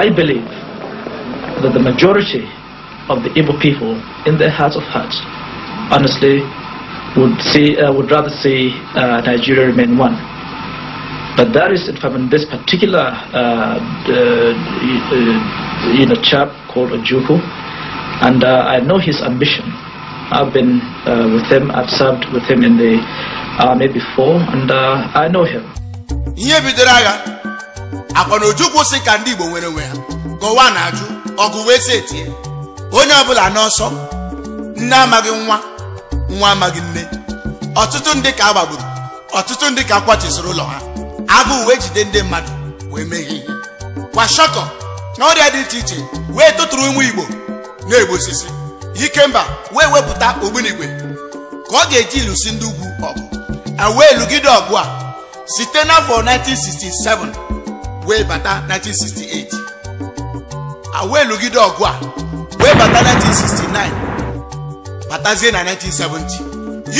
I believe that the majority of the Igbo people, in their hearts of hearts, honestly, would rather see Nigeria remain one. But that is, in fact, in this particular chap called Ojukwu, and I know his ambition. I've been with him, I've served with him in the army before, and I know him. Ihe bidoro agha akwa na Ojukwu sị ka ndị Igbo nwere onwe ha. Gọwa na-ajụ ọgụ wee sị etie onye ọbụla n'ọsọ. Nne amaghị nwa, nwa amaghị nne. Ọtụtụ ndị ka agbagburu, ọtụtụ ndị ka akwachisiri ụlọ ha. Agụụ wee jide ndị mmadụ wee mee ihe kwa shọkọ na ọrịa dị iche iche wee tụtụrụ ụmụ Igbo na-egbosisi. Ikemba wee wepụta ogbunigwe ka ọ ga-eji lụsi ndị ugwu ọgụ. A wee lụgide ọgụ a site n'afọ 1967 wee bata 1968. A wee lụgide ọgụ a wee bata 1969, batazie na 1970.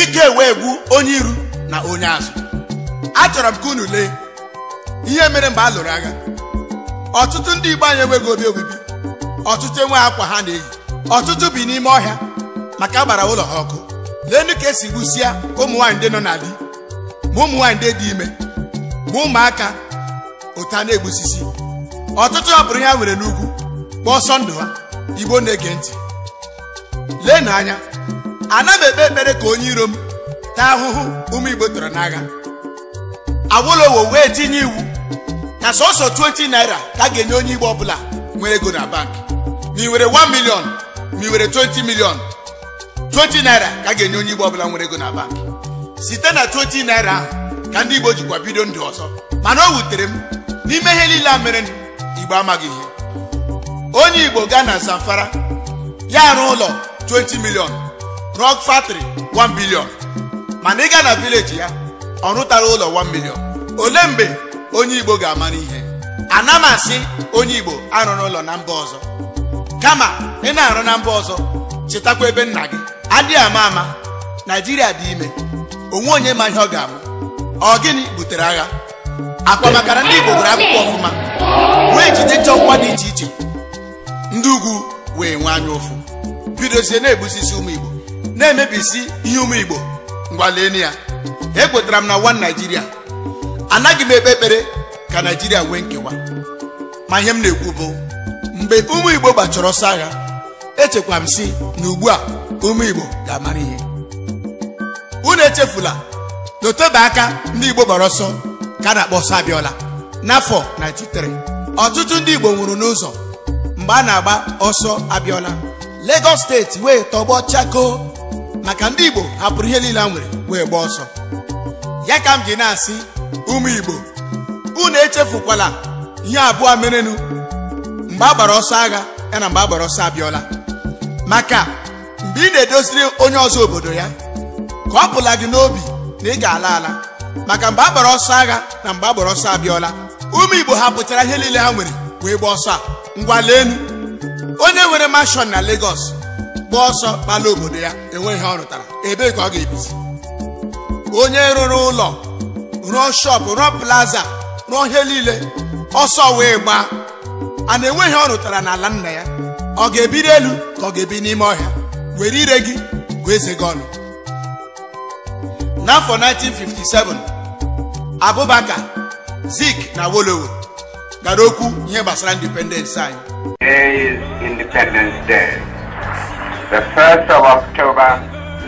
Ike wee gwu onye iru na onye azụ. Achọrọ m ka unu lee ihe mere mgbe a lụrụ agha. Ọtụtụ ndị Igbo anyị enweghị obi obibi, ọtụtụ enweghị akwa ha na-eyi, ọtụtụ bi n'ime ọhịa maka agbara ụlọ ha ọkụ. Leenu ka esi gbusịa ụmụ nwaanyị ndị nọ na di, ma ụmụ nwaanyị ndị dị ime, ma ụmụaka ụta na-egbusisi. Ọtụtụ hapụrụ ihe ha nwere n'ugwu kpọọ ọsọ ndụ ha. Igbo na-ege ntị, leenụ anya. Ana m ekpe ekpere ka onye iro m taa ahụhụ ụmụ Igbo tọrọ n'agha. Awolowo wee tinye iwu na sọsọ 20 naira ka a ga-enye onye Igbo ọbụla nwere ego na bank. Ma ị nwere 1 million, ma ị nwere 20 million, 20 naira ka a ga-enye onye Igbo ọbụla nwere ego na bank. Site na 20 naira ahụ ka ndị Igbo jikwa bido ndụ ọzọ. Mana o wutere m n'ime ihe niile a mere, Igbo amaghị ihe. Onye Igbo gaa na Zamfara, ya arụ ụlọ 20 million, rụọ factory 1 billion, mana ị gaa na village ya, ọ rụtara ụlọ 1 million. Ole mgbe onye Igbo ga-amara ihe? Ana m asị onye Igbo arụrụ ụlọ na mba ọzọ, kama ị na-arụ na mba ọzọ, chetakwa ebe nna gị. Adịghị ama ama, Naijiria dị ime, onwe onye ma ihe ọ ga-amụ. Ọ gịnị butere agha akwa? Maka na ndị Igbo gụrụ akwụkwọ ọfụma wee jide ọkwa dị iche iche, ndị ugwu wee nwee anya ụfụ, bidozie na-egbusisi ụmụ Igbo, na-emebisi ihe ụmụ Igbo. Ngwa leenu ya. Ekwetara m na one Nigeria. Anaghị m ekpe ekpere ka Naijiria nwee nkewa, ma ihe m na-ekwu bụ mgbe ụmụ Igbo gbachara ọsọ agha, echekwa m si na ugbu a ụmụ Igbo ga-amara ihe. Unu echefula na otebe aka ndị Igbo gbara ọsọ ka a na-akpọ ọsọ Abịọla n'afọ 93. Ọtụtụ ndị Igbo nwụrụ n'ụzọ mgbe a na-agba ọsọ Abịọla. Lagos steeti wee tọgbọ chakoo maka ndị Igbo hapụrụ ihe niile ha nwere wee gbaa ọsọ. Ya ka m ji na-asị ụmụ Igbo, unu echefukwala ihe abụọ merenụ mgbe a gbara ọsọ agha ya na mgbe a gbara ọsọ Abịọla. Maka mgbe ị na-edoziri onye ọzọ obodo ya, ka ọ pụla gị n'obi na ị ga-ala ala. Maka mgbe a gbara ọsọ agha na mgbe a gbara ọsọ Abịọla, ụmụ Igbo hapụchara ihe niile ha nwere wee gbaa ọsọ a. Ngwa leenu onye nwere mansion na Lagos gbaa ọsọ gbala obodo ya, enweghị ihe ọ rụtara, ebee ka ọ ga-ebizi? Onye rụrụ ụlọ, rụọ shop, rụọ plaza, rụọ ihe niile, ọsọ wee gbaa, a na-enweghị ihe ọ rụtara n'ala nna ya, ọ ga-ebiri elu ka ọ ga-ebi n'ime ọhịa? Were ire gị gụọ eze gị ọnụ. N'afọ 1957, Abubakar, Zik na Awolowo gara okwu ihe gbasara independence anyị. Today is Independence Day, the 1st of October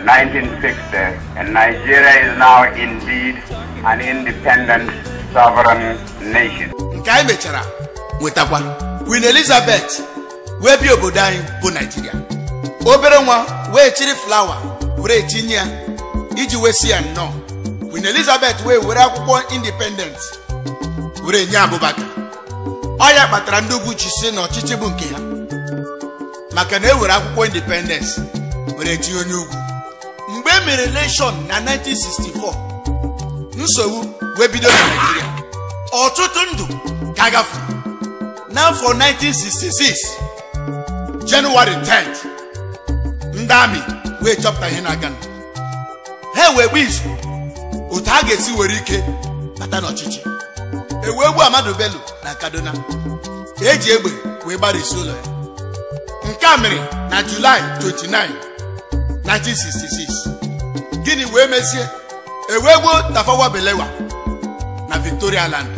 1960, and Nigeria is now indeed an independent sovereign nation. Nke anyị mechara nwetakwa, Queen Elizabeth wee bịa obodo anyị bụ Naijiria. Obere nwa wee chiri flower were tinye ya iji wee si ya nnọọ. Queen Elizabeth wee were akwụkwọ independence were nye Abubakar. Ọ ya kpatara ndị ugwu ji si na ọchịchị bụ nke ha, maka na e were akwụkwọ independence were tinye onye ugwu. Mgbe e mere election na 1964, nsogbu wee bido na Naijiria. Ọtụtụ ndụ ka gafuru. N'afọ 1966, Jenụwarị 10th, ndị amị wee chọpụta ihe na-aga. Ha wee gba izu otu a ga-esi were ike bata n'ọchịchị. E wee gbuo Ahmadu Bello na Kaduna. Eji egbe wee gbarịsị ụlọ ya. Nke a mere na Julaị 29, 1966. Gịnị wee mezie? E wee gbuo Tafawa Balewa na Victoria Land.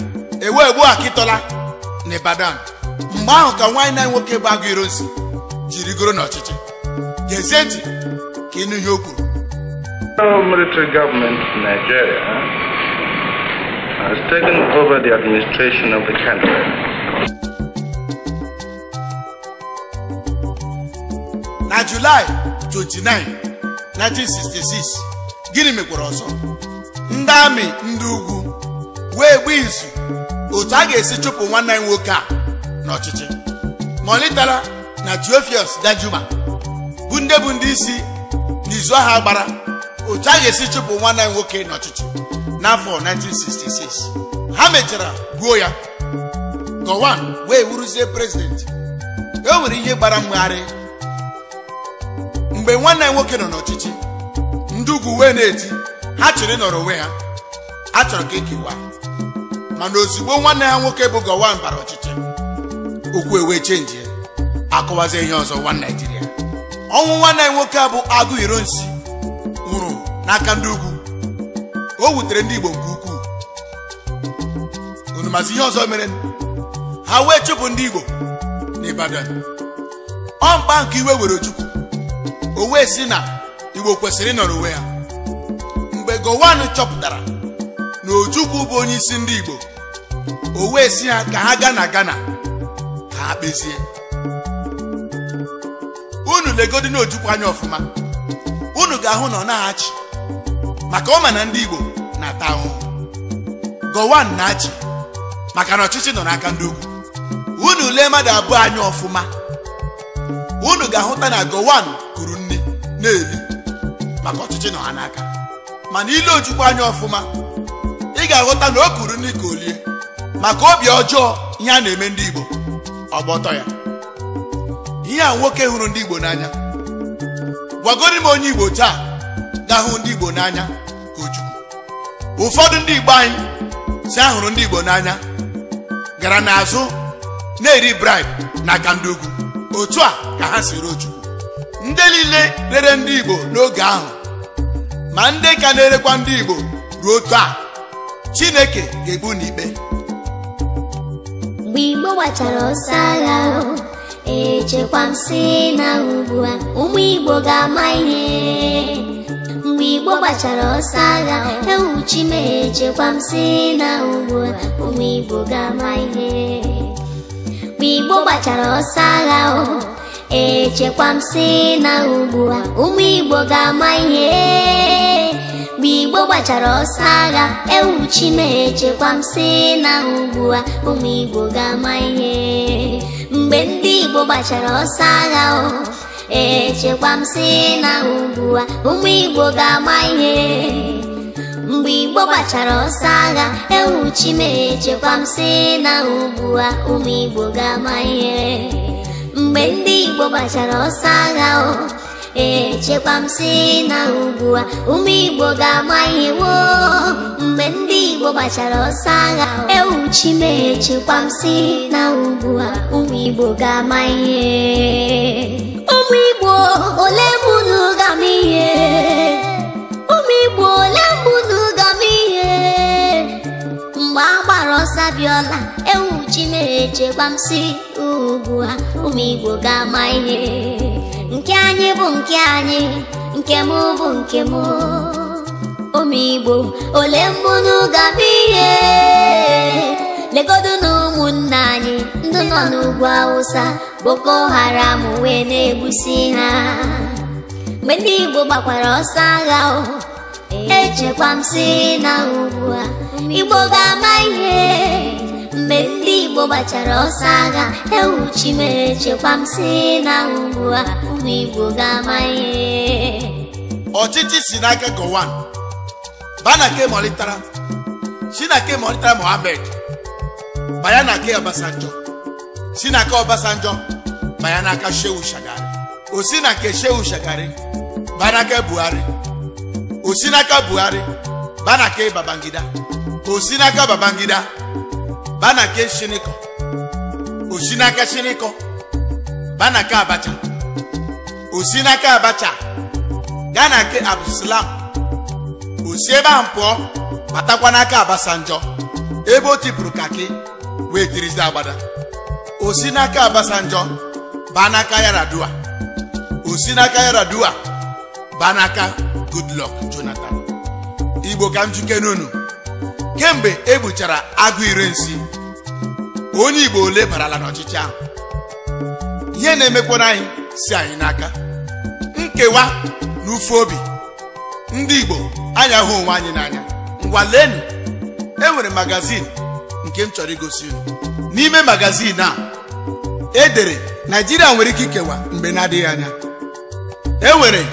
E wee gbuo Akintola na Ibadan. Mgbe ahụ ka nwanne anyị nwoke bụ Aguiyi Ironsi jiri goro n'ọchịchị. Gezie ntị ka ịnụ ihe o kwuru. The military government of Nigeria has taken over the administration of the country. Na Julaị 29, 1966, gịnị mekwara ọzọ? Ndị amị ndị ugwu wee gba izu otu a ga-esi chụpụ nwanne anyị nwoke a n'ọchịchị. Mọlitara na Theophilus Danjuma bụ ndị isi n'izu ahụ gbara otu a ga-esi chụpụ nwanne anyị nwoke n'ọchịchị n'afọ 1966. Ha mechara gbuo ya. Gowon wee wuruzie prezidenti. E nwere ihe gbara mmegharị. Mgbe nwanne anyị nwoke nọ n'ọchịchị, ndị ugwu wee na-eti ha chọrọ ịnọrọ onwe ha, a chọrọ ka ekewa. Mana ozugbo nwanne ha nwoke bụ Gowon bara ọchịchị, okwu ewee chenjie, akọwazie ihe ọzọ nwa Naijiria. Ọnwụ nwanne anyị nwoke a bụ Aguiyi Ironsi nwụrụ n'aka ndị ugwu. O wutere ndị Igbo nke ukwuu. Unu mazi ihe ọzọ mere? Ha wee chụpụ ndị Igbo n'Ibadan. Ọ mkpa nke iwe were Ojukwu, o wee sị na Igbo kwesịrị ịnọrọ onwe ha. Mgbe Gowon chọpụtara na Ojukwu bụ onye isi ndị Igbo, o wee sị ha ka ha gaa na Ghana ka ha kpezie. Unu legodi na Ojukwu anya ọfụma, unu ga-ahụ na ọ na-achị maka ọ ma na ndị Igbo na-ata ahụhụ. Gowon na-achị maka na ọchịchị nọ n'aka ndị ugwu. Unu lee mmadụ abụọ anya ọfụma, unu ga-ahụta na Gowon kuru nne na-eli maka ọchịchị nọ ha n'aka. Mana ile Ojukwu anya ọfụma, ị ga-aghọta na o kuru nne ka olie maka obi ọjọọ ihe a na-eme ndị Igbo ọgbọtọ ya. Ihe a nwoke hụrụ ndị Igbo n'anya. Gwagoro m onye Igbo taa ga-ahụ ndị Igbo n'anya ka Ojukwu. Ụfọdụ ndị Igbo anyị si ahụrụ ndị Igbo n'anya gara n'azụ na-eri bribe n'aka ndị ugwu. Otu a ka ha si ree Ojukwu. Ndị niile rere ndị Igbo n'oge ahụ, ma ndị ka na-erekwa ndị Igbo ruo taa, Chineke ga-egbu n'ikpe. Mgbe Igbo gbachara ọsọ agha, echekwa m sị na ugbu a ụmụ Igbo ga-ama ihe. Mgbe Igbo gbachara ọsọ agha, ewu Chime echekwa m sị na ugbu a ụmụ Igbo ga-ama ihe. Mgbe Igbo gbachara ọsọ agha, echekwa m sị na ugbu a ụmụ Igbo ga-ama ihe. Mgbe Igbo gbachara ọsọ agha, ewu Chime echekwa m sị na ugbu a ụmụ Igbo ga-ama ihe. Mgbe ndị Igbo gbachara ọsọ agha, echekwa m sị na ugbu a ụmụ Igbo ga-ama ihe. Mgbe Igbo gbachara ọsọ agha, ewu Chime echekwa m sị na ugbu a ụmụ Igbo ga-ama ihe. Mgbe ndị Igbo gbachara ọsọ agha, echekwa m sị na ugbu a ụmụ Igbo ga-ama ihe. Mgbe ndị Igbo gbachara ọsọ agha, ewu Chime echekwa m sị na ugbu a ụmụ Igbo ga-ama ihe. Ụmụ Igbo ole mụ ga-ama ihe? Ụmụ Igbo ole mụ ga-ama ihe? Mgbe a gbara ọsọ Abiola, ewu Chime echekwa m sị ugbu a ụmụ Igbo ga-ama ihe. Nke anyị bụ nke anyị, nke mụ bụ nke mụ. Ụmụ Igbo ole mbụ ga-ama ihe? Legodu na ụmụnna anyị ndị nọ n'ugwu Awụsa, Boko Haram wee na-egbusi ha. Mgbe ndị Igbo gbakwara ọsọ agha, echekwa m sị na ugbu a Igbo ga-ama ihe. Mgbe ndị Igbo gbachara ọsọ agha, ewu Chime echekwa m sị na ugbu a ụmụ Igbo ga-ama ihe. Ọchịchị si n'aka Gowon baa na ke mọlitara, si na ke mọlitara Mohammed baya na ke Obasanjo, si na ke Obasanjo baya n'aka Shehu Shagari, o si na ke Shehu Shagari baa n'aka Buhari, o si n'aka Buhari baa na ke Babangida, o si n'aka Babangida baa na ke Shiniko, Osi n'aka Shinikọ baa na nke Abacha, osi n'aka Abacha gaa na nke Abdulsalam, osi ebe ahụ pụọ batakwa n'aka Abasanjọ ebe o tipụrụ kaki wee tirizi agbada. Osi n'aka Abasanjọ baa n'aka Yaradua, osi n'aka Yaradua baa n'aka Goodluck Jonathan. Igbo ka m juke n'unu, kemgbe e gbuchara agụ ire nsi, onye Igbo ole barala n'ọchịchị ahụ? Ihe na-emekwana anyị si anyị n'aka. Nkewa na ufu obi ndị Igbo anyị ahụ onwe anyị n'anya. Ngwa lenu, e nwere magazin nke m chọrọ igosi unu. N'ime magazin a edere Naijiria nwere ike ikewa mgbe na-adịghị anya. E nwere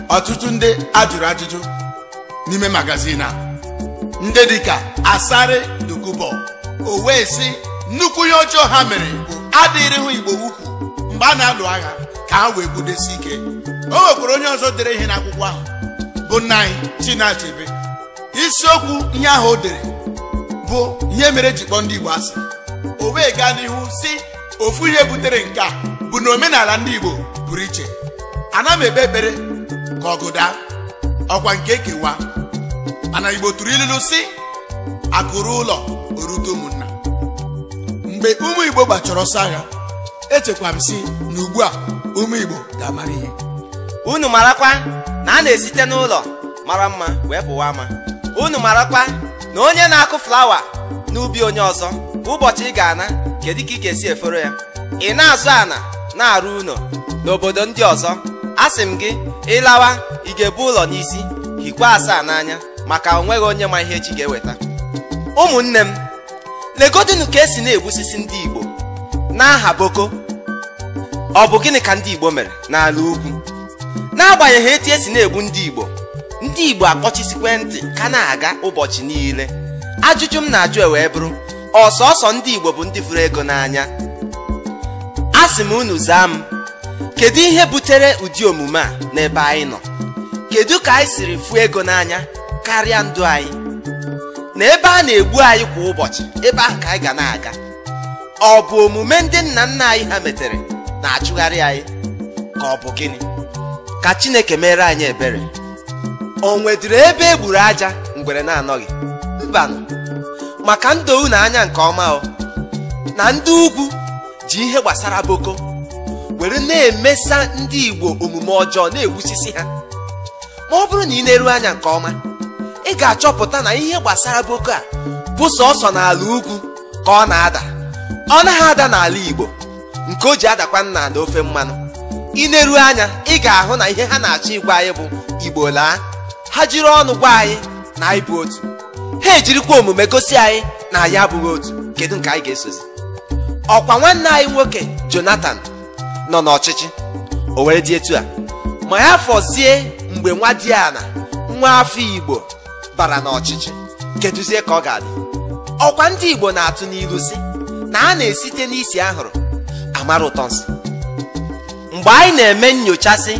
ọtụtụ ndị ajụrụ ajụjụ n'ime magazin a, ndị dịka Asari Dokubo. O wee sị nnukwu ihe ọjọọ ha mere bụ adịrịghị Igbo ukwu mgbe a na-alụ agha ka ha wee kwudesi ike. O nwekwara onye ọzọ dere ihe n'akwụkwọ ahụ bụ nna anyị Chinua Achebe. Isiokwu ihe ahụ o dere bụ ihe mere ji kpọọ ndị Igbo asị. O wee gaa n'ihu si ofu ihe butere nke a bụ na omenala ndị Igbo pụrụ iche. Ana m ekpe ekpere ka ọgụ daa, ọkwa nke ekewa, mana Igbo tụrụ ilulu si akụrụ ụlọ orute ụmụnna. Mgbe ụmụ Igbo gbachara ọsọ agha, echekwa m si na ugbu a ụmụ Igbo ga-amara ihe. Unu marakwa na a na-esite n'ụlọ mara mma wee pụwa ama. Unu marakwa na onye na-akụ flawa n'ubi onye ọzọ, ụbọchị ị ga-ana, kedu ka ị ga-esi eforo ya? Ị na-azụ ana na-arụ ụlọ n'obodo ndị ọzọ, asị m gị ịlawa ị ga-ebu ụlọ n'isi, hikwa asaa n'anya, maka onweghị onye ma ihe echi ga-eweta. Ụmụnne m, legodinu ka esi na-egbusisi ndị Igbo n'aha Boko. Ọ bụ gịnị ka ndị Igbo mere n'ala ugwu? N'agbanyeghị etu esi na-egbu ndị Igbo, ndị Igbo akpọchisikwe ntị ka na-aga ụbọchị niile. Ajụjụ m na-ajụ wee bụrụ, ọsọsọ ndị Igbo bụ ndị furu ego n'anya? Asị m unu zaa m, kedu ihe butere ụdị omume a n'ebe anyị nọ? Kedu ka anyị siri fụ ego n'anya karịa ndụ anyị? Na ebe a na-egbu anyị kwa ụbọchị, ebe ahụ ka anyị ga na-aga. Ọ bụ omume ndị nna nna anyị ha metere na-achụgharị anyị, ka ọ bụ gịnị? Ka Chineke mere anyị ebere. O nwedịrị ebe e gburu aja ngwere na-anọghị? Mbanụ. Maka ndụ unu anya nke ọma o, na ndị ugwu ji ihe gbasara Boko were na-emesa ndị Igbo omume ọjọọ, na-egbusisi ha. Ma ọ bụrụ na ị na-eru anya nke ọma, ị ga-achọpụta na ihe gbasara Boko a bụ sọsọ n'ala ugwu ka ọ na-ada. Ọ naghị ada n'ala Igbo, nke o ji adakwa nna na ofe mmanụ. Ị na-eru anya, ị ga-ahụ na ihe ha na-achọ ịgwa anyị bụ Igbo laa. Ha jiri ọnụ gwa anyị na anyị bụ otu, ha ejirikwa omume gosi anyị na anyị abụghị otu. Kedu nke anyị ga-esozi? Ọkwa nwanne anyị nwoke Jonathan nọ n'ọchịchị, o were dị etu a, ma ya fọzie mgbe nwa diana nwa afọ Igbo bara n'ọchịchị, kedụzie ka ọ ga-adị? Ọkwa ndị Igbo na-atụ n'ilu si na a na-esite n'isi ahụrụ amara ụtọ nsị. Mgbe anyị na-eme nyochasị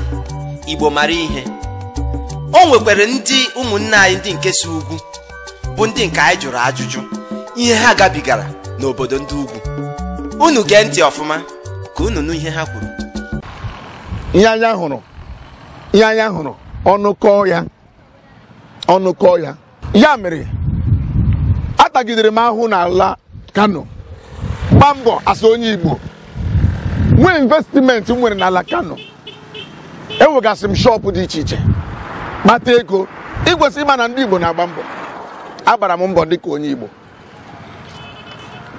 Igbo mara ihe, o nwekwara ndị ụmụnne anyị ndị nke si ugwu bụ ndị nke anyị jụrụ ajụjụ ihe ha gabigara n'obodo ndị ugwu. Unu gee ntị ọfụma ka unu nụ ihe ha kwuru. Ihe anya hụrụ, ihe anya hụrụ, ọnụ kọọ ya, ọnụ kọọ ya. Ya mere atagidere m ahụ n'ala Kano, gba mbọ asị onye Igbo nwee investment m nwere n'ala Kano. Enwegasị m shọpụ dị iche iche, kpata ego. Ikwesị ịma na ndị Igbo na-agba mbọ. Agbara m mbọ dịka onye Igbo,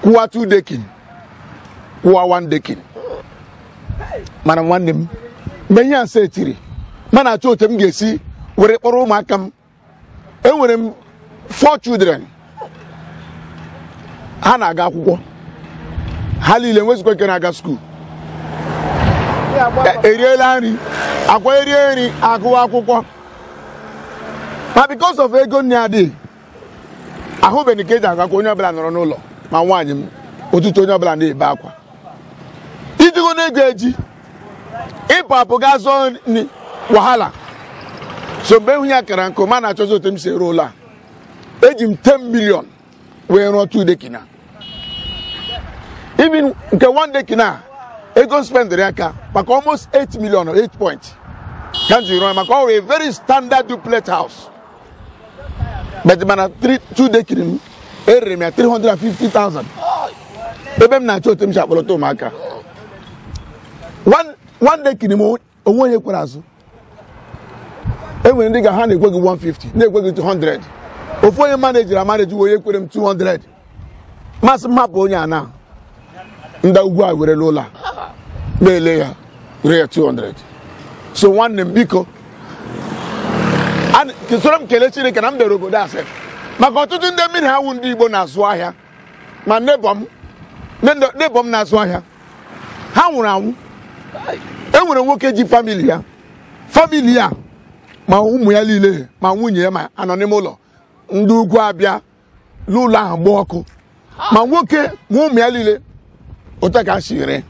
kwụwa 2 dekin, kwụwa 1 dekin. Mana nwanne m, mgbe ihe asa etiri, mana achọ otu m ga-esi were kpọrọ ụmụaka m. Enwere m 4 children, ha na-aga akwụkwọ, ha niile nwezikwa nke na-aga skuul. Eriela nri, akwa erie nri, agụwa akwụkwọ. Ma because of ego nne adịghị, ahụbeghị ka eji agụ akwụkwọ. Onye ọbụla nọrọ n'ụlọ, ma nwaanyị m, ụtụtụ onye ọbụla na-ebe akwa. Ijigo n'ego eji ịpụ apụ gaa zụọ nri, wahala. So mgbe ịhụ ya kara nkụ, ma na-achọzi otu m si eru ụlọ a. Eji m 10 million wee rụọ 2 dekina. Even nke one day na ego spendịrị aka maka almost 8 million or 8 point ka m ji rụọ ya, maka ọ wụ a very standard duplex house. But mana 2 dekiri m erere m ya 350,000 ebe m na-achọ otu m si akpọlọta ụmụaka. One dekiri m onwe onye kwere azụ. E nwere ndị ga ha na-ekwe gị 150, na-ekwe gị 200. Ofu onye manejiri amaneji wee onye kwere m 200. Masị m hapụ onye a na ndị ugwu a werela ụlọ a na-ele ya ree ya 200. So nwanne m biko soro m kelee Chineke na m bịara obodo a sef, maka ọtụtụ ndị mmiri ha wụ ndị Igbo na-azụ ahịa, ma nebọ m na-azụ ahịa ha nwụrụ anwụ. E nwere nwoke ji famili ya ma ụmụ ya niile ma nwunye ya ma anọ n'ime ụlọ, ndị ugwu abịa n'ụlọ ahụ gba ọkụ, ma nwoke ma ụmụ ya niile. Ụta ka si ree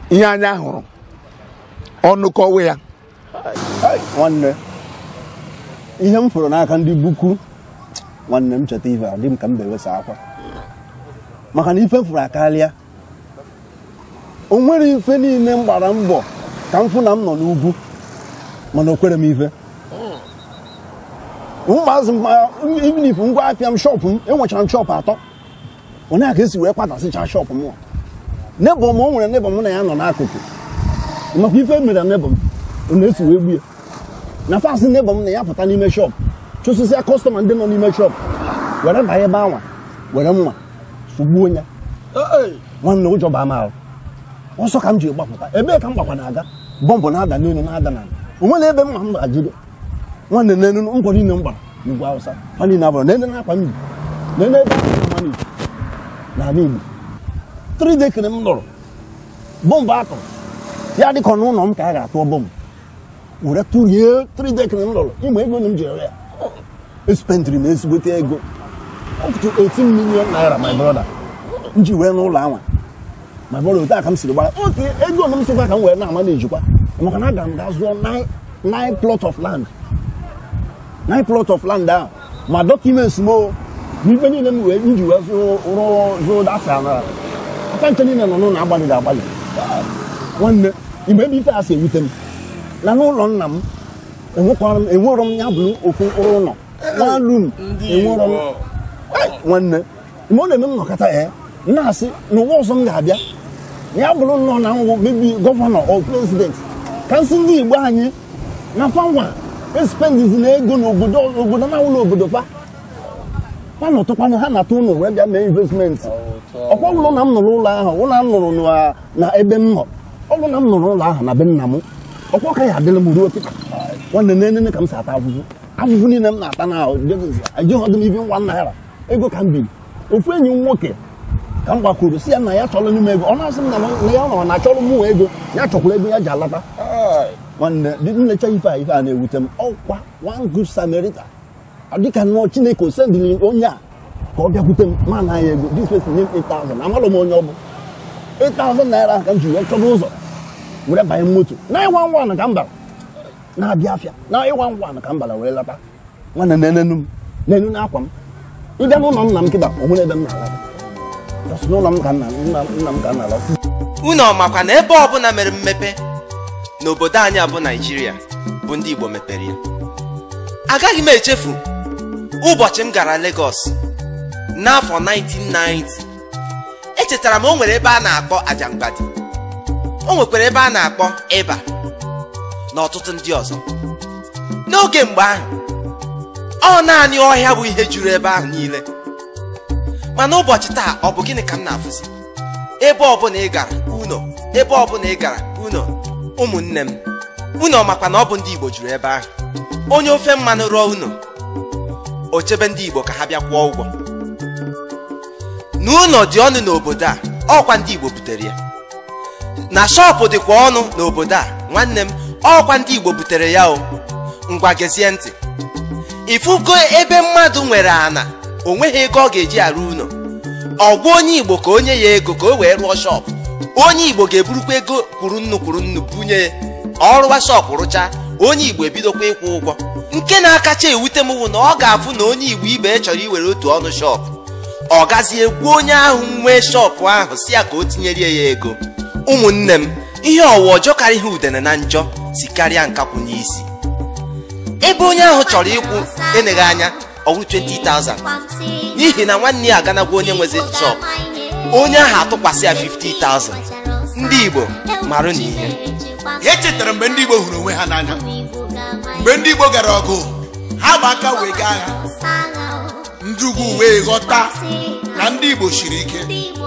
ihe anya hụrụ ọnụ kọwe ya. Nwanne, ihe m fụrụ n'aka ndị buku nwanne m cheta ife adị m ka m bewesa akwa, maka na ife m fụrụ akarịa. O nwere ife niile m gbara mbọ ka m fụ na m nọ n'ugwu, mana o kwere m ife. Ụmụazị m even if ngwa afịa m shọpụ m, enwechara m shọpụ atọ, onye a ka esi wee kwadasịcha shọpụ m. Nebọ m o nwere nebọ m na ya nọ n'akụkụ, maka ife mere nebọ m ọ na-esi wee gbu ya. Na fasị nebọ m na ya pụta n'ime shọpụ chụsịsịa kọstọma ndị nọ n'ime shọpụ, were banye ebe anwa were mma sụgbuo ya. Nwanne ụjọ baa m ahụ, ọsọ ka m ji gbapụta. Ebee ka m gbakwa na-aga, bọmbụ na-ada n'elu na-ada n'ala, o nwere ebe mma m gbajiri. Nwanne n'elu nkwọ niile m gbara n'ugwu Awụsa ha niile abụrụ n'elu n'akwa mmiri n'elu ebe ahụ n'ala Igbo. 3 dekiri m nọrọ bọmbụ atụrụ ya dịka n'ụlọ m ka a ga-atụọ bọmbụ were tụrie. 3 dekiri m nọrọ ịma ego na m ji ere ya, espendiri m ezigbote ego up to 18 million naira, my brother, m ji wee n'ụlọ anwa. My brother, otu a ka m siri gbara otu ego na m sịkwa ka m wee na-ama na-ejikwa, maka na aga m ga zụọ 9 plot of land, 9 plot of land ahụ ma documents m o n'ife niile m wee m ji wee zụrụ data na aka nche niile nọ n'ụlọ agbalịghị agbalị. Nwanne, igbe ebe ife a si ewute m na n'ụlọ nna m enwerọ m ya bụrụ ofu mkpụrụ ụlọ nwa room enwerọ m. Nwanne, mgbe ọ na-eme m nọkọta ya na-asị n'ụwa ọzọ m ga-abịa ya bụrụ nnọọ na nwụ mebi gọvanọ ọ prezident ka nsị ndị Igbo anyị na fanwa espendizi na ego n'obodo obodo na ụlọ obodo fa nọtụkwanụ ha na-atụ ụlọ wee bịa mee investment. Ọkwa ụlọ na m nụrụ ụlọ ahụ, ụlọ m nụrụ na ebe m nọ, ọlụ na m nụrụ ụlọ ahụ na be nna m, ọkwa ka ya adịla m ruo kịta. Nwanne nene ka m si ata afụfụ, afụfụ niile m na-ata na ejighọdụ m ibi 1 naira ego ka m biri. Ofu enyi m nwoke ka m gbakwuru si ya na ya chọrọ n'ime ego, ọ na-asị m na ya nọ na achọrọ mụ ego, ya chọkwara ego ya ji alata. Nwanne nlecha ife a ife a na-ewute m. Ọkwa one good Samaritan dịka nnọọ Chineke osendịrị onye a ka ọ bịakwute m ma na ya ego. This person nye m 8,000, amalụ m onye ọ bụ. 8,000 naira ka m ji wee chọba ụzọ were banye moto 911 ka m bara na-abịa afịa 911 ka m bara were lata. Nwanne na-enenu m na-enu n'akwa m ịbịa n'ụlọ nna m kịta o nwere ebe m na-alata. N'ụlọ m ka nna m ka m na-alata. Unu ọmakwa na ebe ọbụla mere mmepe n'obodo anyị abụ Naịjirịa bụ ndị Igbo mepere ya. Agaghị m echefu ụbọchị m gara Lagos n'afọ 1990. Echetara m o nwere ebe a na-akpọ Ajangbadi, o nwekwara ebe a na-akpọ Ịba na ọtụtụ ndị ọzọ. N'oge mgbe ahụ ọ naanị ọhịa bụ ihe juru ebe ahụ niile. Mana ụbọchị taa ọ bụ gịnị ka m na-afụzi? Ebe ọbụla ị gara uno, ebe ọbụla ị gara uno. Ụmụnne m, unu ọmakwa na ọ bụ ndị Igbo juru ebe ahụ. Onye ofe mmanụ rụọ unu, o chebe ndị Igbo ka ha bịa kwụọ ụgwọ. N'ụlọ dị ọnụ n'obodo a, ọkwa ndị Igbo butere ya. Na shọpụ dịkwa ọnụ n'obodo a, nwanne m, ọkwa ndị Igbo butere ya o. Ngwa gezie ntị. Ifugo ebe mmadụ nwere ana, o nweghị ego ọ ga-eji arụ ụlọ. Ọgwa onye Igbo ka onye ya ego ka o wee rụọ shọpụ. Onye Igbo ga-eburukwa ego kwuru nnu bunye ya. Ọrụwa shọpụ rụchaa, onye Igbo ebidokwa ịkwụ ụgwọ. Nke na-akacha ewute m wụ na ọ ga-afụ na onye Igbo ibe chọrọ iwere otu ọnụ shọpụ, Ọ gazie gwa onye ahụ nwee shọpụ ahụ si ya ka o tinyerie ya ego. Ụmụnne m, ihe ọwụ ọjọọ karịa ihe udene na njọ si karịa nkakwụ n'isi. Ebe onye ahụ chọrọ ịkwụ eneghị anya ọwụ 20,000 n'ihi na nwanne ya aganagwa onye nwezi shọpụ, onye ahụ atụkwasị ya 50,000. Ndị Igbo marụ na ihe. Echetara mgbe ndị Igbo hụrụ onwe ha n'anya, mgbe ndị Igbo gara ọgụ ha gba aka wee gaa agha, ndị ugwu wee ghọta na ndị Igbo siri ike.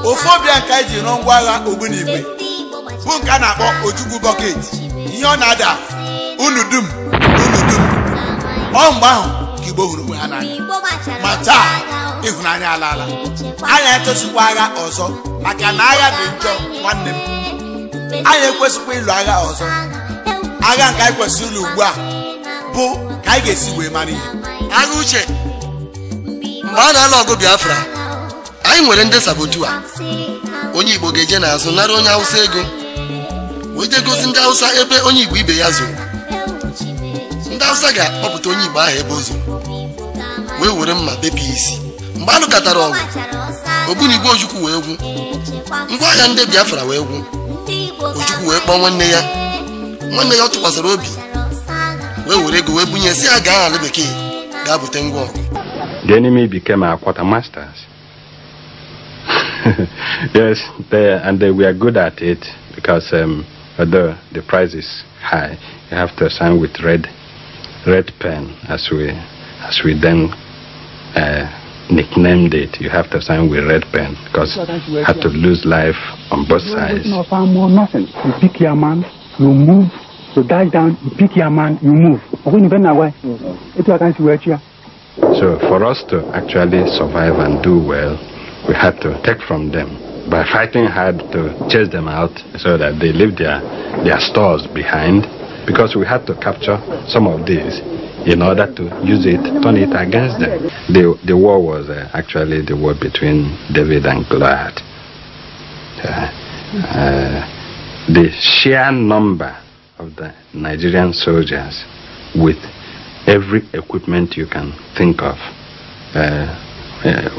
Ofu ọbịa nke anyị ji rụọ ngwa agha ogbunigwe bụ nke a na-akpọ Ojukwu bọket, ihe ọ na-ada unu dum unu dum. Ọ mgbe ahụ ka Igbo hụrụ onwe ha n'anya. Ma taa ịhụnanya alaala, anyị achọsikwa agha ọzọ maka na agha dị njọ nwanne m. Anyị ekwesịkwa ịlụ agha ọzọ. Agha nke anyị kwesịrị ịlụ ugbu a bụ ka anyị ga-esi wee mara ihe. Agha uche, mgbe a na-alụ ọgụ Biafra, anyị nwere ndị sabotua. Onye Igbo ga-eje n'azụ nara onye Hausa ego wee jee gosi ndị Hausa ebe onye Igbo ibe ya zoro. Ndị Hausa ga-akpọpụta onye Igbo ahụ ebe o zoro wee were mma bepụ ya isi. Mgbe a lụkọtara ọgụ, ogbunigwe Ojukwu wee gwụ, ngwa agha ndị Biafra wee gwụ. Ojukwu wee kpọọ nwanne ya, nwanne ya ọ tụkwasịrị obi, wee were ego wee bunye si ya gaa ala bekee gaa bute ngwa ọgụ. The enemy became our quartermasters. Yes, they were good at it because although the price is high, you have to sign with red pen, as we then nicknamed it. You have to sign with red pen because you had to lose life on both sides. No farm or nothing. You pick your man, you move. You dash down, you pick your man, you move. So for us to actually survive and do well, we had to take from them by fighting hard to chase them out so that they leave their stores behind, because we had to capture some of these in order to use it, turn it against them. The war was actually the war between David and Goliath. The sheer number of the Nigerian soldiers with every equipment you can think of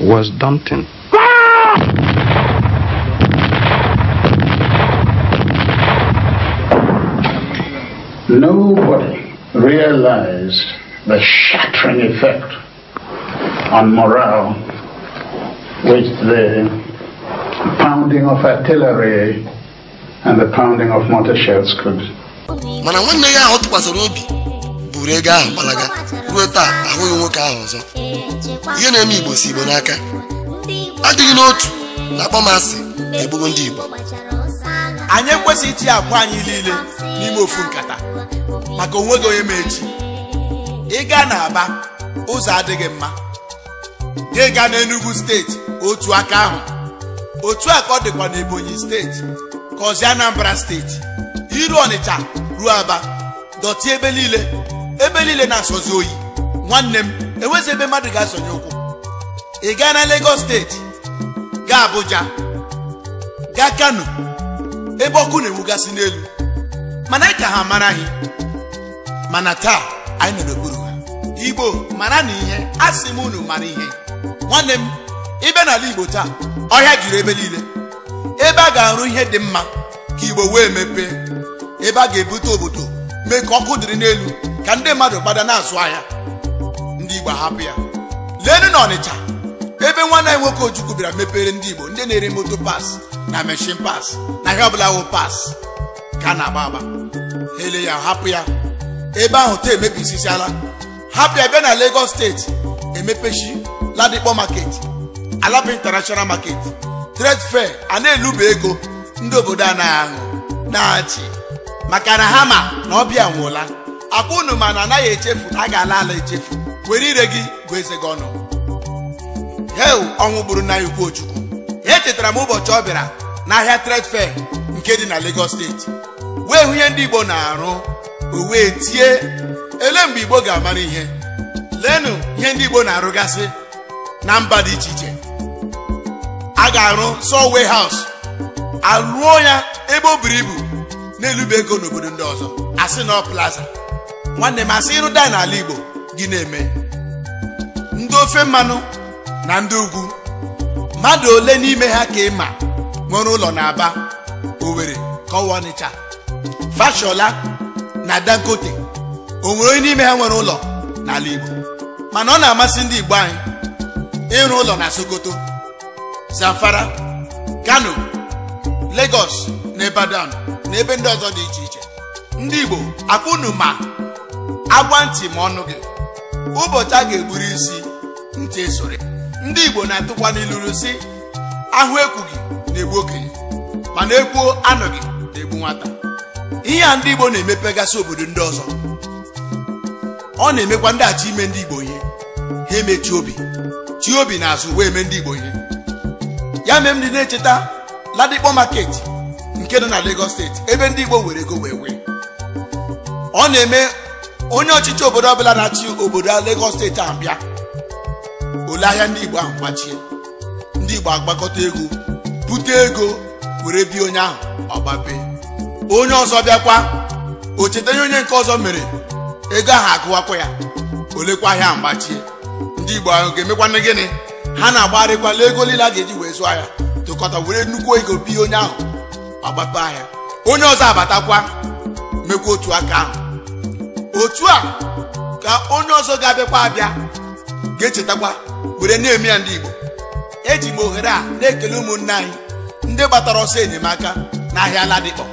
was daunting. Nobody realized the shattering effect on morale which the pounding of artillery and the pounding of mortar shells could. Mana nwanne ya ahụ tụkwasịrị obi buru ego ahụ gbalaga. Ruo taa ahụghị nwoke ahụ ọzọ. Ihe na-eme Igbo si Igbo n'aka. Adịghị n'otu na akpọmasị egbugo ndị Igbo. Anyị ekwesịghị itinye akwa anyị niile n'ime ofu nkata maka onweghị onye ma echi. Ị gaa n'Aba, ụzọ adịghị mma. Gị gaa n'Enugu steeti, otu aka ahụ. Otu a ka ọ dịkwa n'Ebonyi steeti, ka ọzi Anambra steeti. Iru Ọnịcha ruo Aba, dọtị ebe niile na-asọzi oyi. Nwanne m, enwezi ebe mmadụ ga-asọnye ụkwụ. Ị gaa na Lagos steeti, gaa Abuja, gaa Kano, ebe ọkụ na-enwugasị n'elu. Mana anyị ka ha amaraghị. Mana taa anyị nọ n'okpuru ha. Igbo mara na ihe, asị m unu mara ihe. Nwanne m, ịbịa n'ala Igbo taa, ọhịa juru ebe niile. Ebe a ga-arụ ihe dị mma ka Igbo wee mepee. Ebe a ga-ebute obodo mee ka ọkụ dịrị n'elu ka ndị mmadụ gbada na-azụ ahịa. Ndị Igbo ahapụ ya. Leenụ na Ọnịcha, ebe nwanne anyị nwoke Ojukwu bịara mepere ndị Igbo ndị na-ere moto pas na meshin pas na ihe ọbụla wụ pas ka a na-agba agba. Ha ele ya hapụ ya. Ebe ahụ taa emebisisiala. Hapụ ya bịa na Lagos steeti, emepechi Ladipo market, Alaba International Market, Trade Fair a na-elube ego ndị obodo anaghị aṅụ na-achị maka na ha ma na ọbịa nwụla. Akwa unu ma na anaghị echefu na a ga-ala ala echefu. Were ire gị gụọ eze gị ọnụ. Hel, ọnwụ gburu nna ya ukwu Ojukwu. Echetara m ụbọchị ọ bịara n'ahịa Trade Fair nke dị na Lagos steeti, wee hụ ihe ndị Igbo na-arụ, o wee tie ele mgbe Igbo ga-amara ihe. Leenụ ihe ndị Igbo na-arụgasị na mba dị iche iche. A ga-arụ Subway House, alụọ ya ebe o buru ibu na-elube ego n'obodo ndị ọzọ, asị na ọ plaza. Nwanne m, asị ịrụ daa n'ala Igbo gị na-eme. Ndị ofe mmanụ na ndị ugwu Mmadụ ole n'ime ha ka ị ma nwere ụlọ na Aba, Owerri, Kọwa, Ọnịcha, Fashola na Dangote? O nwere onye n'ime ha nwere ụlọ n'ala Igbo? Mana ọ na-amasị ndị Igbo anyị ịrụ ụlọ na Sokoto, Zamfara, Kano, Lagos na Ibadan na ebe ndị ọzọ dị iche iche. Ndị Igbo, akwụnụ ma agwa ntị ma ọnụ gị, ụbọchị a ga-egburu isi ntị esore. Ndị Igbo na-atụkwa n'ilulu si ahụ ekwughị na-egbu okenye, mana ekwuo anọghị na-egbu nwata. Ihe a ndị Igbo na-emepegasị obodo ndị ọzọ, ọ na-emekwa ndị achọ ime ndị Igbo ihe ha emechi obi chi obi n'azụ wee mee ndị Igbo ihe. Ya mee m dị na-echeta Ladipo Market nke dị na Lagos steeti, ebe ndị Igbo were ego wee wee. Ọ na-eme onye ọchịchị obodo ọbụla na-achị obodo Lagos steeti ahụ bịa, ole ahịa ndị Igbo ahụ gbachie, ndị Igbo agbakọta ego bute ego were bie onye ahụ ọgbape. Onye ọzọ bịakwa, o cheta ihe onye nke ọzọ mere, ego ahụ agụwakwa ya, olekwa ahịa ahụ gbachie. Ndị Igbo ahụ ga-emekwanụ gịnị? Ha na-agbarịkwala ego niile a ga-eji wee zụọ ahịa, tụkọta were nnukwu ego bie onye ahụ ọgbape ahịa. Onye ọzọ abatakwa mekwa otu aka ahụ. Otu a ka onye ọzọ ga-abịakwa abịa ga-echetakwa were na-eme ya. Ndị Igbo, eji m ohere a na-ekele ụmụnne anyị ndị gbatara ọsọ enyemaka n'ahịa Ladipo,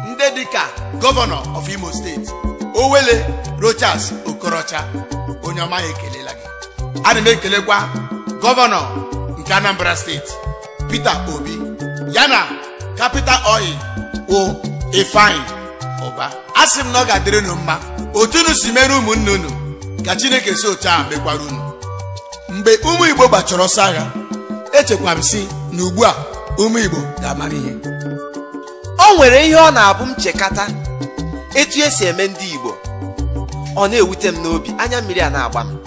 ndị dịka gọvanọ of Imo steeti Owele Rochas Okorocha, onye ọma ya ekelela gị. Ana m ekelekwa gọvanọ nke Anambra steeti Peter Obi, ya na Capital Oil wụ Ifeanyi Ụba. A sị m na ọ ga-adịrị unu mma otu unu si mere ụmụnne unu, ka Chineke si otu ahụ mekwara unu. Mgbe ụmụ Igbo gbachara ọsọ agha, echekwa m si na ugbu a ụmụ Igbo ga-amara ihe. O nwere ihe ọ na-abụ m chekata etu esi eme ndị Igbo, ọ na-ewute m n'obi, anya mmiri a na-agba m.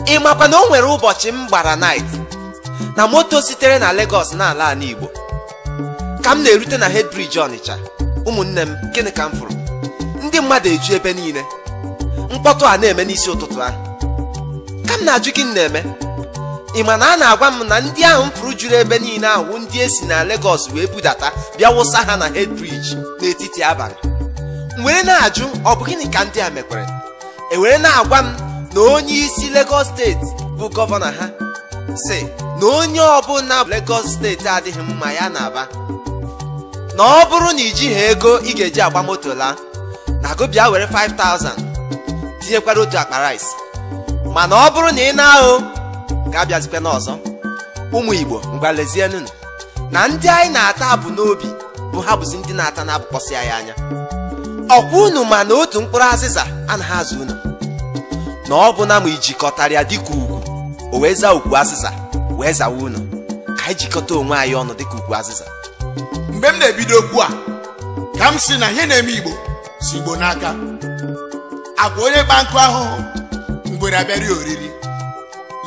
Ị makwa na o nwere ụbọchị m gbara night na moto sitere na Lagos na-ala ala Igbo, ka m na-erute na Head Bridge Ọnịcha, ụmụnne m, gịnị ka m fụrụ? Ndị mmadụ eju ebe niile, mkpọtụ a na-eme n'isi ụtụtụ ahụ. Ka m na-ajụ gịnị na-eme? Ị ma na a na-agwa m na ndị ahụ m fụrụ juru ebe niile ahụ ndị esi na Lagos wee budata bịa wụsa ha na Head Bridge n'etiti abalị. M were na-ajụ, ọ bụ gịnị ka ndị a mekwere? E were na-agwa m na onye isi Lagos steeti bụ gọvanọ ha si na onye ọbụla Lagos steeti adịghị mma ya na-aba, na ọ bụrụ na ijighị ego ị ga-eji agba moto laa, na go bịa were 5000 tinyekwara otu akpa rice, mana ọ bụrụ na ị na-ahụ ka abịazikwa n'ọzọ. Ụmụ Igbo, ngwa lezienụ na ndị anyị na-ata abụ n'obi bụ ha bụzi ndị na-ata na-abụkpọsị anyị anya. Ọkwa unu ma na otu mkpụrụ azịza anaghị azụ unu, na ọ bụ na ma ijikọtara ya dịka ugwu, o wee zaa ugwu azịza wee zawa unu. Ka anyị jikọta onwe anyị ọnụ dịka ugwu azịza. Mgbe m na-ebido okwu a, ka m si na ihe na-eme Igbo si Igbo n'aka. Agwa onye kpa nkụ ahụhụ ngwere abịara ya oriri.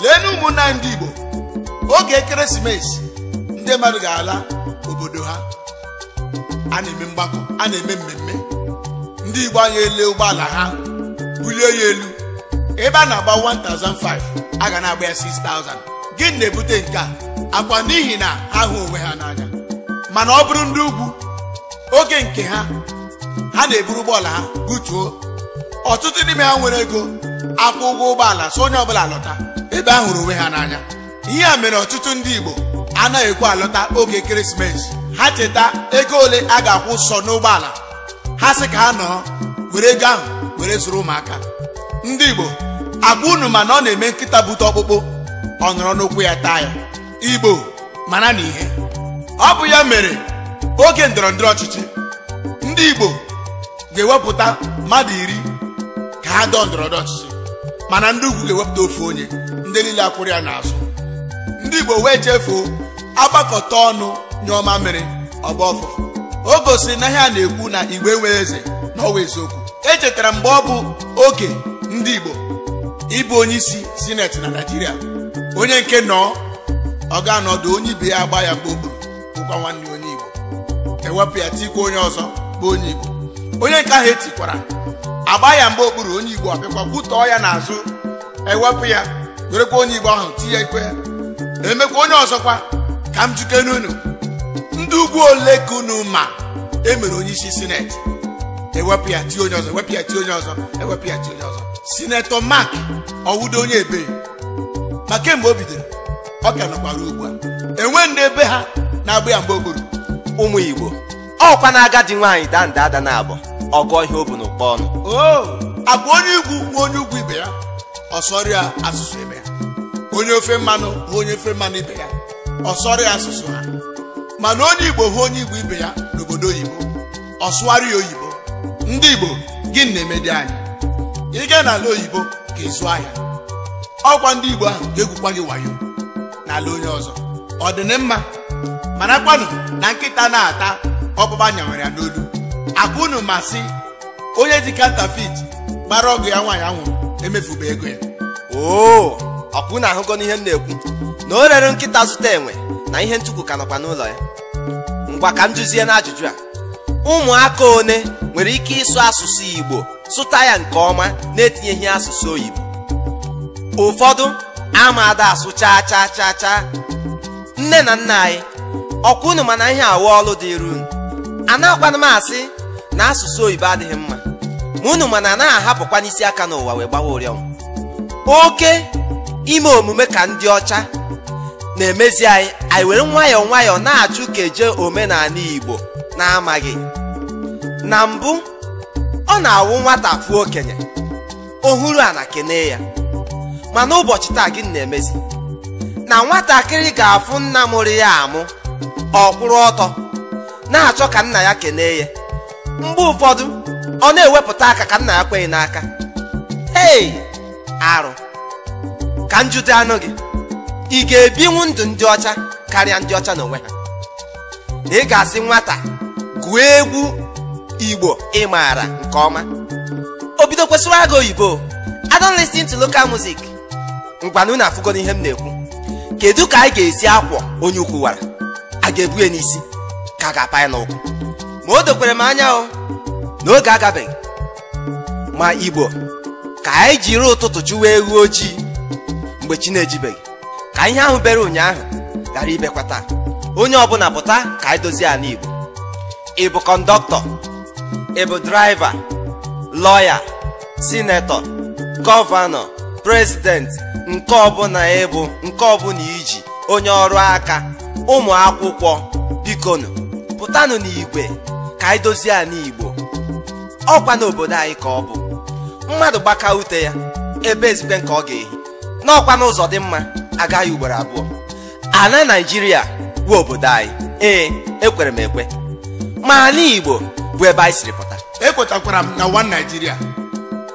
Lee na ụmụnna ndị Igbo, oge ekeresimesi ndị mmadụ ga-ala obodo ha, a na-eme mgbakọ, a na-eme mmemme. Ndị Igbo anyị ele ụgbọala ha bulie ya elu, ebe a na-agba 1005 a ga na-agba ya 6000. Gịnị na-ebute nke a? Akwa n'ihi na ha hụ onwe ha n'anya. Mana ọ bụrụ ndị ugwu, oge nke ha, ha na-eburu ụgbọala ha butuo. Ọtụtụ n'ime ha nwere ego akwụ ụgwọ ụgbọala, so onye ọbụla lọta ebe a hụrụ onwe ha n'anya. Ihe a mere ọtụtụ ndị Igbo anaghị ekwe alọta oge ekeresimesi. Ha cheta ego ole a ga-akwụ sọ n'ụgbọala ha, sị ka ha nọrọ were ego ahụ were zụrụ ụmụaka. Ndị Igbo, agwa unu ma na ọ na-eme nkịta bute ọkpụkpụ, ọ nọrọ n'ụkwụ ya taa ya. Igbo mara na ihe ọ bụ ya mere oge ndọrọ ndọrọ ọchịchị, ndị Igbo ga-ewepụta mmadụ 10 ka ha dọọ ndọrọ ndọrọ ọchịchị, mana ndị ugwu ga-ewepụta ofu onye, ndị niile akwụrụ ya n'azụ. Ndị Igbo wee chefuo agbakọta ọnụ nyụọ mamịrị ọgba ọfụfụ. O gosiri na ihe a na-ekwu na Igbo enweghị eze na ọwa eziokwu. Echetara mgbe ọ bụ oge ndị Igbo ịbụ onye isi sineti na Naịjirịa, onye nke nọ ọ ga-anọdụ onye ibe ya agba ya mgbe okpuru bụkwa nwanne onye Igbo, ewepụ ya tikwa onye ọzọ bụ onye Igbo. Onye nke ahụ etikwara agba ya mgbe okpuru onye Igbo abịakwa kwutọọ ya n'azụ, ewepụ ya werekwa onye Igbo ahụ tinye ikwe. Emekwa onye ọzọkwa ka m juke n'unu. Ndị ugwu ole ka unu ma emere onye isi sineti, ewepụ ya tie onye ọzọ, ewepụ ya tie onye ọzọ, ewepụ ya tie onye ọzọ. Sinetọ Mark ọwụdo onye ebe ma kemgbe o bidoro ọ ka nọkwara ugbu a. Enwe ndị ebe ha na-agba ya mgbe okpuru. Ụmụ Igbo, ọkwa na agadi nwaanyị daa nda ada na abọ ọgọ ihe o bu n'ụkpọ ọnụ. Oo, agwa onye ugwu nwa onye ugwu ibe ya, ọsọrịa asụsụ ibe ya. Onye ofe mmanụ hụ onye ofe mmanụ ibe ya, ọsọrịa asụsụ ha. Mana onye Igbo hụ onye Igbo ibe ya n'obodo oyibo, ọsụgharị ya oyibo. Ndị Igbo, gịnị na-emedi anyị? Ị gaa n'ala oyibo ka ịzụ ahịa, ọkwa ndị Igbo ahụ ga-egwukwa gị wayo n'ala onye ọzọ. Ọ dị na mma, mana kwanụ na nkịta na-ata ọkpụkpa nyawere ya n'olu. Akwa unu masị onye ji kantafit gbara ọgụ ya nwaanyị anwụrụ emefube ego ya. Oo, ọkwa unu ahụgo n'ihe m na-ekwu na o rere nkịta zụta enwe na ihe ntukwu ka nọkwa n'ụlọ ya. Ngwa ka m jụzie n'ajụjụ a, ụmụaka one nwere ike ịsụ asụsụ Igbo sụta ya nke ọma na-etinyeghị asụsụ oyibo? Ụfọdụ ama ada asụ chaa chaa chaa chaa. Nne na nna anyị, ọkwa unu mana ihe awa ọlụ dịrị unu. Anakwana m asị na asụsụ oyibo adịghị mma, ma unu mana anaghị ahapụkwa n'isi aka n'ụwa wee gbawa ụrịọm. Oke ime omume ka ndị ọcha na-emezi anyị, anyị were nwayọọ nwayọọ na-achụ ka eje omenala Igbo na-amaghị. Na mbụ, ọ na-awụ nwata fụ okenye ohuru ana kene ya, mana ụbọchị taa gịnị na-emezi? Na nwatakịrị ga-afụ nna mụrụ ya amụ, ọ kwụrụ ọtọ na-achọ ka nna ya kenee ya. Mgbe ụfọdụ ọ na-ewepụta aka ka nna ya kweghị n'aka. Hei, arụ! Ka njụdị anụ gị, ị ga-ebinwu ndụ ndị ọcha karịa ndị ọcha n'onwe ha? Na ị ga-asị nwata gụọ egwu Igbo ị maara nke ọma, o bido kwesịrị agụ oyibo. I don't listen to local music. Ngwanụ na afụgo n'ihe m na-ekwu. Kedu ka anyị ga-esi akwọ onye ukwu wara? A ga-ebu ya n'isi ka a ga-apa ya n'ụkwụ? Ma o dokwere m anya o n'oge agabeghị. Ma Igbo, ka anyị jiri ụtụtụ chụwa ewu ojii mgbe chi na-ejibeghị, ka ihe ahụ bere ụnyaahụ ghara ibekwa taa. Onye ọbụla pụta ka anyị dozie ala Igbo. Ị bụ kọndọktọ, ị bụ draịva, lọya, sinetọ, gọvanọ, prezidenti, nke ọbụla ịbụ, nke ọbụla iji, onye ọrụ aka, ụmụ akwụkwọ, bikonu pụtanụ n'igwe ka anyị dozie ala Igbo. Ọkwa n'obodo anyị ka ọ bụ mmadụ gbaka ute ya ebe ezigbo nke ọ ga-ehi n'ọkwa n'ụzọ dị mma agaghị ugboro abụọ. Ala Naịjirịa bụ obodo anyị, ee, ekwere m ekwe, ma ala Igbo bụ ebe anyị siri pụta. Ekwetakwara m na one Nigeria,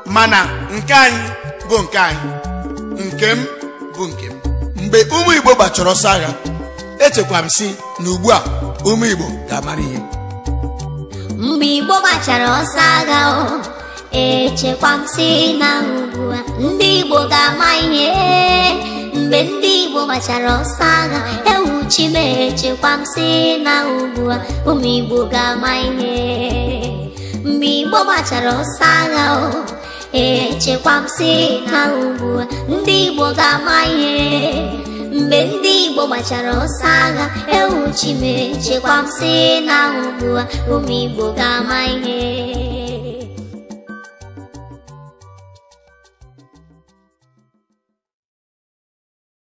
mana nke anyị bụ nke anyị, nke m bụ nke m. Mgbe ụmụ Igbo gbachara ọsọ agha, echekwa m sị na ugbu a ụmụ Igbo ga-amara ihe. Mgbe Igbo gbachara ọsọ agha o, echekwa m sị na ugbu a ndị Igbo ga-ama ihe. Mgbe ndị Igbo gbachara ọsọ agha, ewu chi m, echekwa m sị na ugbu a ụmụ Igbo ga-ama ihe. Mgbe Igbo gbachara ọsọ agha o, echekwa m sị na ugbu a ndị Igbo ga-ama ihe. Mgbe ndị Igbo gbachara ọsọ agha, ewu chi m, echekwa m sị na ugbu a ụmụ Igbo ga-ama ihe.